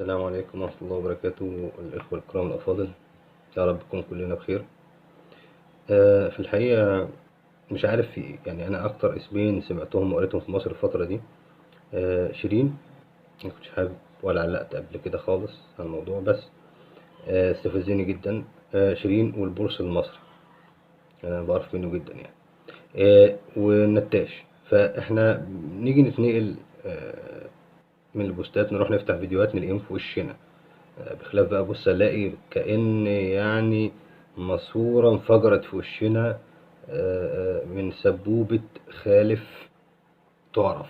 السلام عليكم ورحمة الله وبركاته. الإخوة الكرام الأفاضل، يا رب نكون كلنا بخير. في الحقيقة مش عارف في إيه، يعني أنا أكتر اسمين سمعتهم وقريتهم في مصر الفترة دي شيرين، ما كنتش حابب ولا علقت قبل كده خالص على الموضوع، بس استفزني جدا شيرين والبورصة المصري، أنا بعرف منه جدا يعني، والنتاش. فإحنا نيجي نتنقل من البوستات، نروح نفتح فيديوهات نلاقيهم في وشنا، بخلاف بقى بص الاقي كأن يعني ماسورة انفجرت في وشنا من سبوبة خالف تعرف،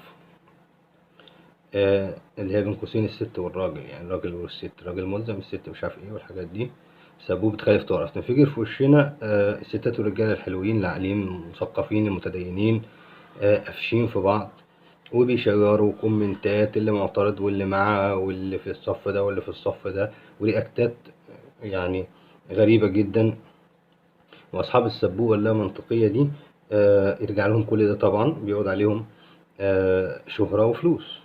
اللي هي بين قوسين الست والراجل، يعني الراجل والست، الراجل ملزم الست مش عارف ايه والحاجات دي. سبوبة خالف تعرف تنفجر في وشنا، الستات والرجالة الحلوين العاقلين المثقفين المتدينين، قافشين في بعض وبيشيروا كومنتات، اللي معترض واللي معاه واللي في الصف ده واللي في الصف ده، ورياكتات يعني غريبة جدا. وأصحاب السبوبة اللا منطقية دي يرجع لهم كل ده طبعا، بيقعد عليهم شهرة وفلوس،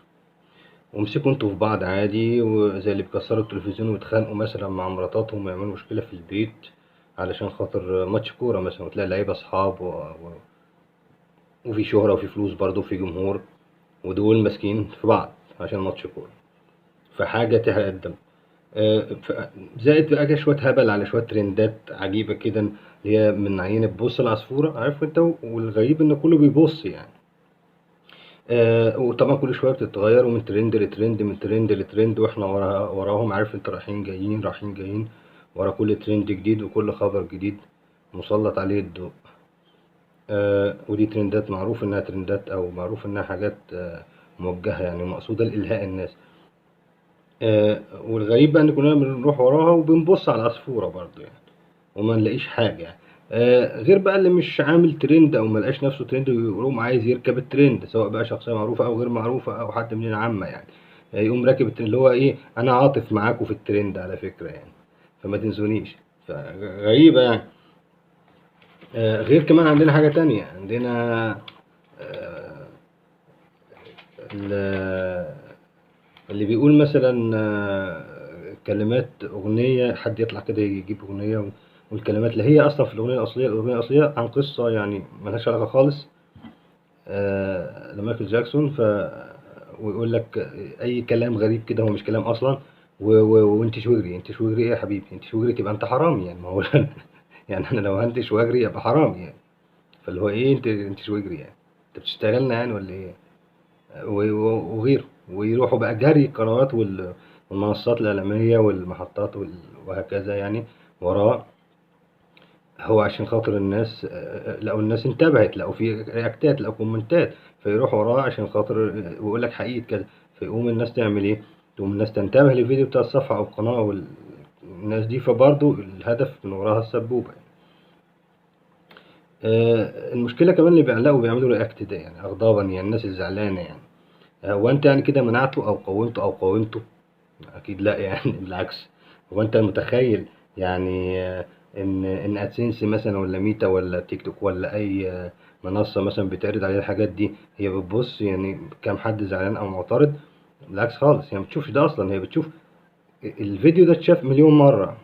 وامسكوا انتوا في بعض عادي، وزي اللي بيكسروا التلفزيون ويتخانقوا مثلا مع مراتاتهم ويعملوا مشكلة في البيت علشان خاطر ماتش كورة مثلا، وتلاقي اللعيبة أصحاب وفي شهرة وفي فلوس برضه وفي جمهور، ودول ماسكين في بعض عشان ماتش كورة، فحاجة تحرق الدم. زائد بقى شوية هبل على شوية ترندات عجيبة كده اللي هي من عينة بص العصفورة، عارف انت، والغريب ان كله بيبص يعني. وطبعا كل شوية بتتغير، ومن ترند لترند، من ترند لترند، واحنا وراهم، عارف انت، رايحين جايين رايحين جايين ورا كل ترند جديد وكل خبر جديد مسلط عليه الضوء. ودي ترندات معروف انها ترندات، او معروف انها حاجات موجهة يعني مقصودة لإلهاء الناس. والغريب بقى ان كلنا بنروح وراها وبنبص على العصفورة برضو يعني، وما نلاقيش حاجة يعني. غير بقى اللي مش عامل ترند او ما لقاش نفسه ترند ويقوم عايز يركب الترند، سواء بقى شخصية معروفة او غير معروفة او حد من العامة يعني، يقوم راكب الترند اللي هو ايه، انا عاطف معاكم في الترند على فكرة يعني، فما تنسونيش. فغريبة يعني. غير كمان عندنا حاجة تانية، عندنا اللي بيقول مثلا كلمات أغنية، حد يطلع كده يجيب أغنية والكلمات اللي هي أصلا في الأغنية الأصلية، الأغنية الأصلية عن قصة يعني ملهاش علاقة خالص لمايكل جاكسون، ويقول لك أي كلام غريب كده هو مش كلام أصلا، وأنت شوجري، أنت شوجري إيه يا حبيبي، أنت شوجري تبقى أنت حرامي يعني، ما هو يعني أنا لو هنتش واجري أبقى حرامي يعني، فاللي هو إيه أنت شوجري يعني، أنت بتشتغلنا يعني ولا إيه؟ وغيره. ويروحوا بقى جري القنوات والمنصات الإعلامية والمحطات وهكذا يعني وراه، هو عشان خاطر الناس، لقوا الناس انتبهت، لقوا في رياكتات، لقوا كومنتات، فيروحوا وراه عشان خاطر ويقول لك حقيقة كذا. فيقوم الناس تعمل إيه؟ تقوم الناس تنتبه للفيديو بتاع الصفحة أو القناة أو الناس دي، فبرضه الهدف من وراها السبوبة يعني. المشكلة كمان اللي بيعلقوا بيعملوا react ده يعني أغضابا يعني، الناس الزعلانة يعني، هو أنت يعني كده منعته أو قومته أو قاومته؟ أكيد لا يعني بالعكس. هو أنت متخيل يعني إن AdSense مثلا ولا ميتا ولا تيك توك ولا أي منصة مثلا بتعرض عليها الحاجات دي، هي بتبص يعني كام حد زعلان أو معترض؟ بالعكس خالص، هي ما بتشوفش ده أصلا، هي بتشوف الفيديو ده اتشاف مليون مرة،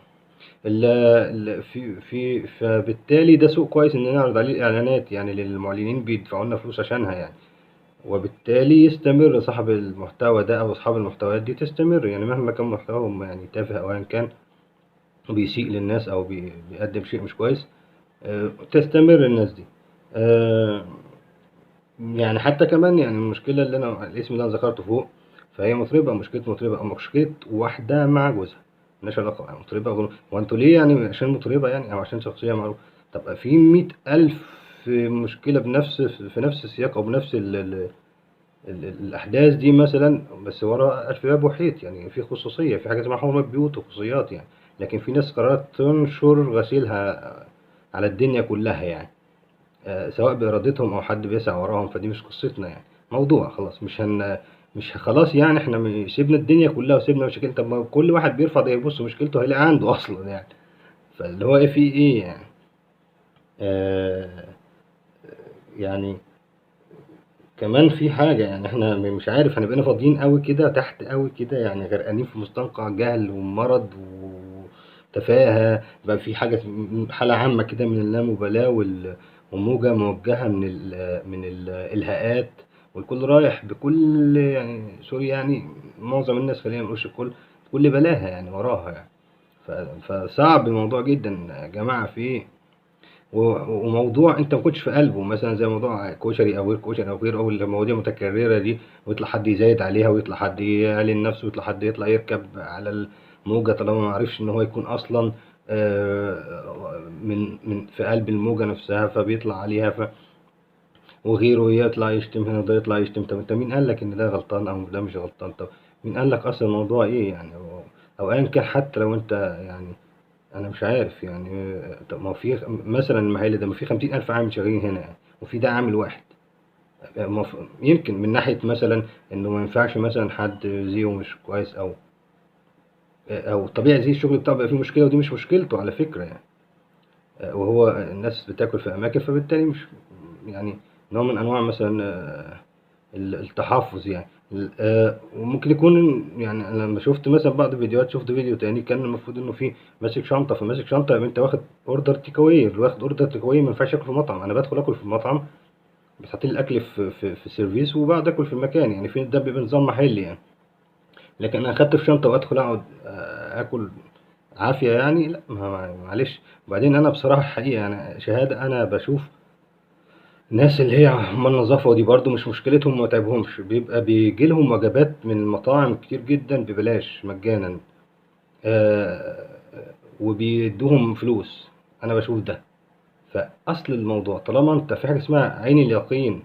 في فبالتالي ده سوق كويس إن نعرض عليه الإعلانات يعني للمعلنين بيدفعوا لنا فلوس عشانها يعني، وبالتالي يستمر صاحب المحتوى ده أو أصحاب المحتويات دي تستمر يعني، مهما كان محتواهم يعني تافه أو أيا كان بيسيء للناس أو بيقدم شيء مش كويس، تستمر الناس دي. يعني حتى كمان يعني المشكلة اللي أنا الاسم اللي أنا ذكرته فوق، فهي مطربة، مشكلة مطربة أو مشكلة واحدة مع جوزها مالهاش علاقة يعني مطربة أو هو أنتوا ليه يعني عشان مطربة يعني أو عشان شخصية معروفة؟ طب في 100,000 مشكلة في نفس السياق أو بنفس الأحداث دي مثلا، بس ورا 1000 باب وحيط يعني، في خصوصية، في حاجة اسمها حرمة بيوت وخصوصيات يعني، لكن في ناس قررت تنشر غسيلها على الدنيا كلها يعني، سواء بإرادتهم أو حد بيسعى وراهم، فدي مش قصتنا يعني، موضوع خلاص مش خلاص يعني، احنا سيبنا الدنيا كلها وسيبنا مشاكل. طب ما كل واحد بيرفع ده يبص مشكلته هيلاقي عنده اصلا يعني، فاللي هو ايه في ايه يعني، يعني كمان في حاجة يعني احنا مش عارف، احنا بقينا فاضيين قوي كده تحت قوي كده يعني، غرقانين في مستنقع جهل ومرض وتفاهة. بقى في حاجة، حالة عامة كده من اللامبالاة وموجة موجهة من الإلهاءات، والكل رايح بكل يعني sorry يعني معظم الناس، خلينا ما نقولش الكل، بكل بلاهة يعني وراها يعني. فصعب الموضوع جدا يا جماعة في ايه. وموضوع انت ما كنتش في قلبه، مثلا زي موضوع كشري او غير كشري او غيره، او المواضيع المتكررة دي، ويطلع حد يزايد عليها، ويطلع حد يعلن نفسه، ويطلع حد يطلع يركب على الموجه طالما ما عرفش ان هو يكون اصلا من في قلب الموجه نفسها، فبيطلع عليها وغيره يطلع يشتم هنا وده يطلع يشتم. طب انت مين قال لك ان ده غلطان او ده مش غلطان؟ طب مين قال لك اصلا الموضوع ايه يعني؟ او ايا كان، حتى لو انت يعني انا مش عارف يعني. طب ما في مثلا المحل ده ما في 50,000 عامل شغالين هنا يعني، وفي ده عامل واحد، يمكن من ناحية مثلا انه ما ينفعش مثلا حد زيه مش كويس، او طبيعي زي الشغل بتاعه بيبقى فيه مشكلة، ودي مش مشكلته على فكرة يعني، وهو الناس بتاكل في اماكن، فبالتالي مش يعني نوع من انواع مثلا التحفظ يعني. وممكن يكون يعني انا لما شفت مثلا بعض الفيديوهات، شفت فيديو تاني كان المفروض انه فيه ماسك شنطه، فماسك شنطه يبقى انت واخد order take away، واخد order take away ما ينفعش اكل في مطعم. انا بدخل اكل في المطعم، بتحط لي الاكل في service وبقعد اكل في المكان يعني، في ده بيبقى نظام محلي يعني. لكن انا اخدت في شنطه وادخل اقعد اكل عافية يعني، لا معلش. وبعدين انا بصراحة الحقيقة يعني شهادة، انا بشوف الناس اللي هي عمال النظافة ودي برضو مش مشكلتهم وما تعبهمش، بيبقى بيجي لهم وجبات من المطاعم كتير جدا ببلاش مجانا، وبيدوهم فلوس. انا بشوف ده. فاصل الموضوع طالما انت في حاجة اسمها عين اليقين،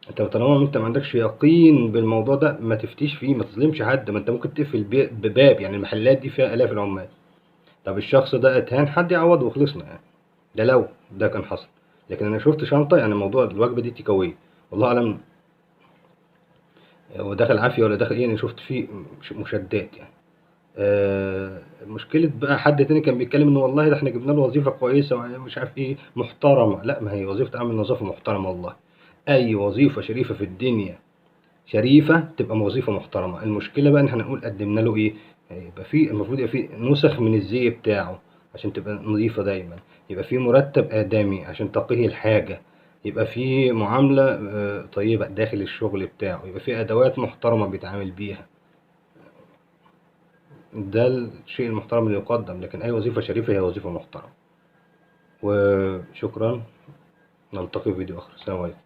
انت طالما انت ما عندكش يقين بالموضوع ده ما تفتيش فيه، ما تظلمش حد. ما انت ممكن تقفل بباب يعني، المحلات دي فيها الاف العمال، طب الشخص ده اتهان حد يعوضه وخلصنا يعني، ده لو ده كان حصل. لكن انا شفت شنطه يعني، موضوع الوجبة دي take away، والله اعلم هو دخل عافية ولا دخل ايه، انا شفت فيه مشادات يعني. مشكلة بقى حد تاني كان بيتكلم ان والله ده احنا جبنا له وظيفة كويسة ومش عارف ايه محترمه. لا، ما هي وظيفة عامل نظافة محترمه والله، اي وظيفة شريفه في الدنيا شريفه تبقى وظيفة محترمه. المشكلة بقى ان احنا نقول قدمنا له ايه، يبقى في المفروض يبقى في نسخ من الزي بتاعه عشان تبقى نظيفة دايما، يبقى في مرتب آدمي عشان تقيه الحاجة، يبقى في معاملة طيبة داخل الشغل بتاعه، يبقى في أدوات محترمة بيتعامل بيها. ده الشيء المحترم اللي يقدم. لكن أي وظيفة شريفة هي وظيفة محترمة. وشكرا، نلتقي في فيديو آخر. السلام عليكم.